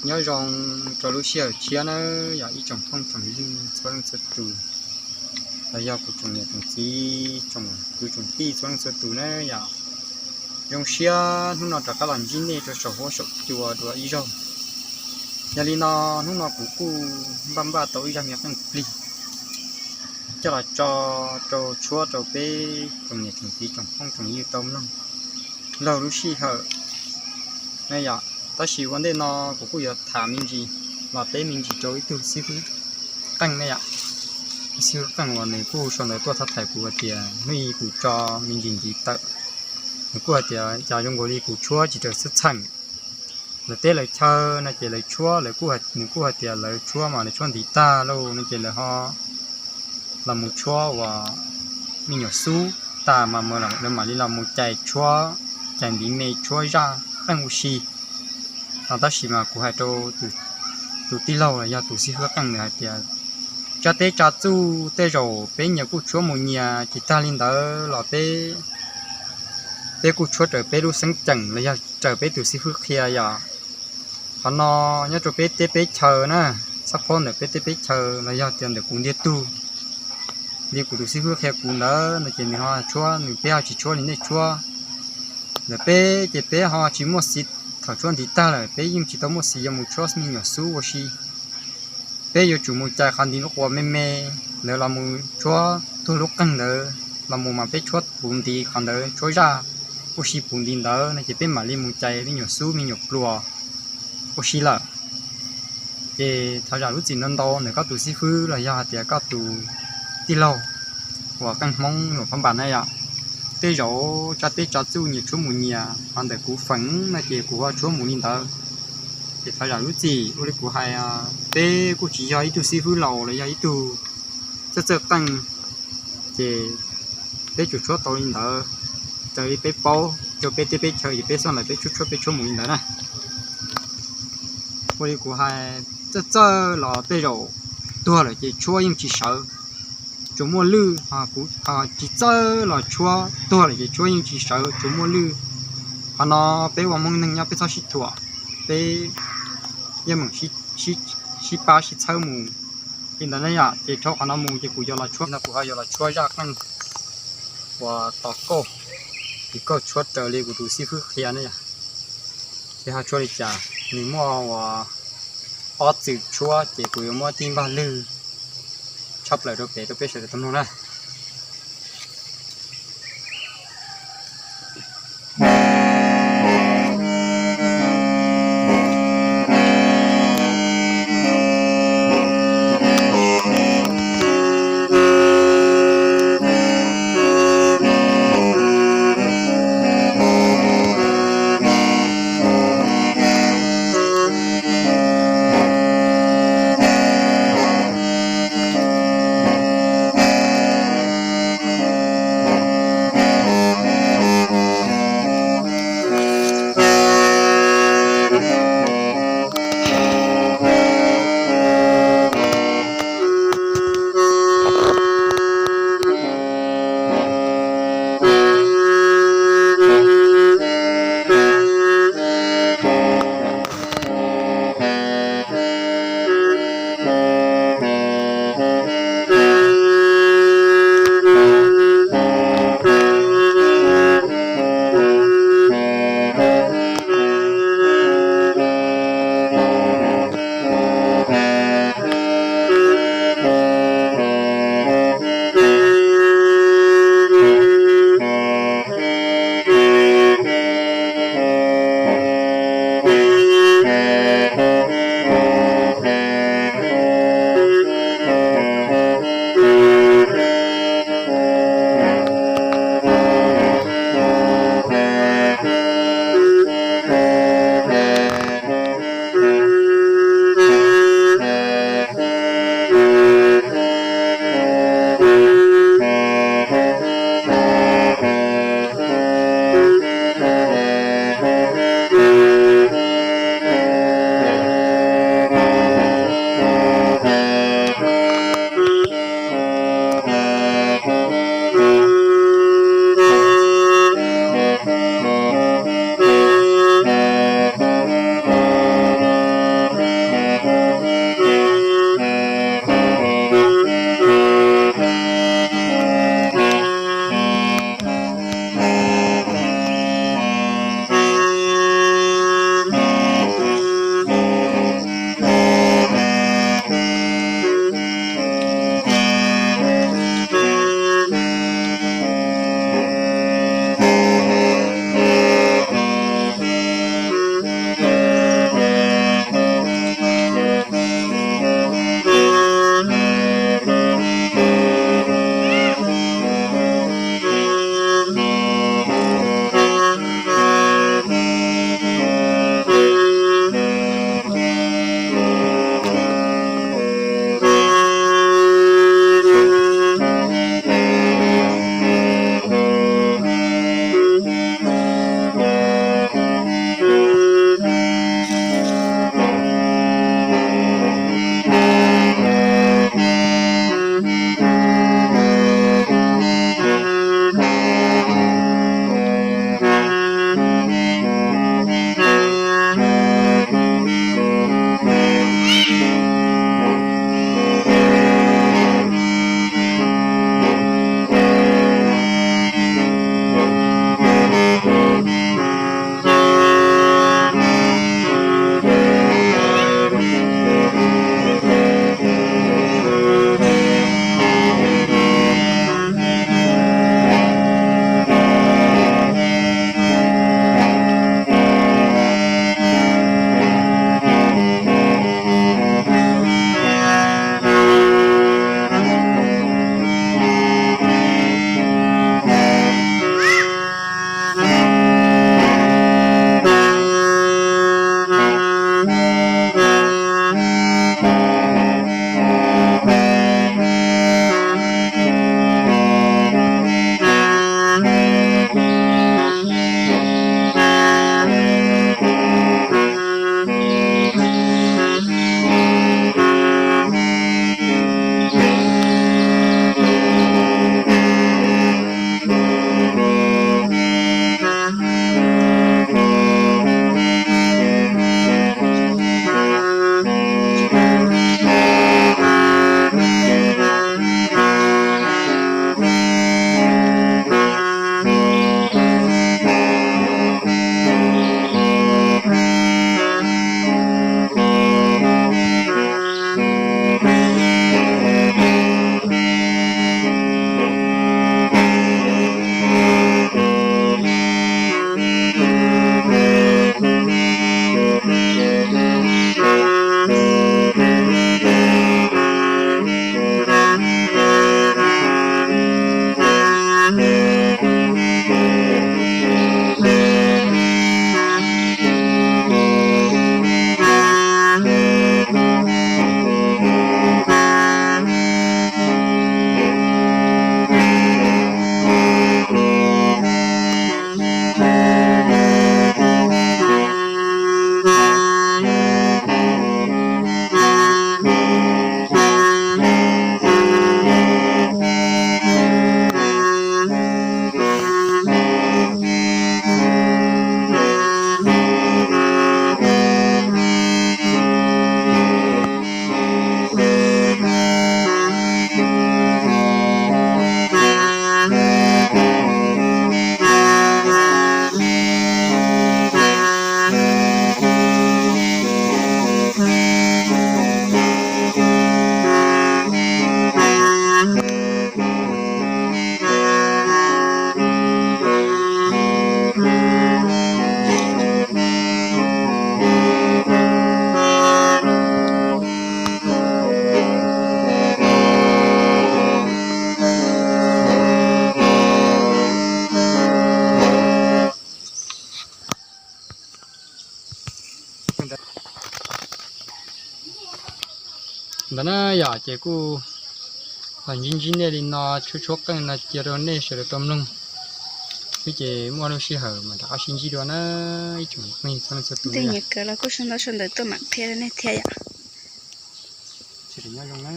Nyob zoo rau lub sij hawm tshiab nawb yom ib tsoom phooj tsoom ywg txhua leej txhua tus, los yog kuv tsoom niam tsoom txiv tsoom kwv tsoom tij txhua leej txhua tus nawb yom. Zoo siab hnub no rov qab los ntsib nej rau saum huab saum cua dua ib zaug. Yog li no, hnub no kuv kuj npaj npaj tau ib zaj me qeej plig coj los tso rau tshuab rau peb tsoom niam tsoom txiv tsoom phooj tsoom ywg tau mloog laug lub sij hawm na yom. Tab sis ua ntej no kuv kuj yuav tham me ntsis los teb me ntsis rau ib tug xib hwb qeej ne yom. Xib hwb qeej uas nws kuj sau ntawv tuaj thaij kuv hais tias hnub i kuv tso me ntsis ntxiv tawm, nws kuj hais tias cas zoo nkaus li kuv tshuab tsis raws xwm txheej. Lawv teb lawv chaw no ces lawv tshuab, lawv kuj, nws kuj hais tias lawv tshuab mas lawv tshuab ntiv tag lauj no ces lawv ho los mus tshuab uas me nyuam xub tas mas lawv mam li los mus cais tshuab, cais ntiv me tshuab zaj qeej ua si. No tab sis mas kuv hais rau tus tij laug los yog tus xib hwb qeej nws hais tias tsa teb tsa txuj tej zaum peb nyias kuj tshuab mus nyias, tsis tag li ntawd los peb, peb kuj tshuab raws peb lub xeeb ceem los yog raws peb tus xib hwb qhia yom. Qhov no nyob rau peb teb peb chaw na, xab phob ntawm peb teb peb chaw los yog tias ntawm kuv ntiag tug li kuv tus xib hwb qhia kuv ntawd no ces nws ho tshuab, nws peb ho tsis tshuab li nej tshuab. Ntawm peb ces peb ho tsis muaj xiv, thaum tshuab ntiv tag lawm peb yeej tsis tau muaj xiv yuav mus tshuab me nyuam xub ua si. Peb yuav tsum mus cais qhov ntiv lub quas me me ntawd los mus tshuab tuag lub qeej ntawd los mus mas peb tshuab puv ntiv qhov ntawd tshuab zaj ua si puv ntiv ntawd no ces peb mam li mus cais me nyuam xub me nyuam pluas ua si lawm. Ces thov zam lub txim ntau ntau ntawm koj tus xib fwb los yog hais tias koj tus tij laug uas qeej Hmoob Luam Phab Npas na yom. Tej zaum tsa teb tsa txuj nyias tshuab mus nyias, ho ntawm kuv feem no ces kuv ho tshuab mus li ntawd. Ces thov zam lub txim, ua li kuv hais, peb kuj tsis yog ib tug xib fwb laus los yog ib tug txawj txawj qeej, ces peb tsuas tshuab tau li ntawd, raws li peb paub rau peb teb peb chaw ces peb xoj lawm peb tshuab tshuab peb tshuab mus li ntawd na. Ua li kuv hais, txawj txawj los tej zaum tuag lawm ces tshuab yeej tsis sawv, tsuas muaj lwj. Kuv tsis txawj los tshuab tuag lawm ces tshuab yeej tsis sawv, tsuas muaj lwj. Qhov no peb ua Hmoob neeg nyob peb txhob sib thuam, peb yeej meem sib pab sib txhawb mus li ntawd na yom. Ces dhau qhov no mus ces kuv yuav los tshuab no, kuv ho yuav los tshuab zaj qeej uas tos kauj, ces kauj tshuab raws li kuv tus xib fwb qhia na yom. Ces ho tshuab li cas, nws muaj uas ob txwm tshuab ces kuv yuav muab tib npaj lwg tshaj plaws rau pem rau peb sawv daws tau mloog na. Ntawd na yom, ces kuj los ntsib ntsib nej li no, tshuab tshuab qeej no cia rau nej sawv daws tau mloog xwb, ces muaj lub sij hawm mam rov qab sib ntsib dua na ib tsoom phooj ywg txhua leej txhua tus. Nyiam kawg los kuj sau ntawv sau ntawv tuaj mam qhia rau nej thiab yom. Sawv daws nyob zoo na.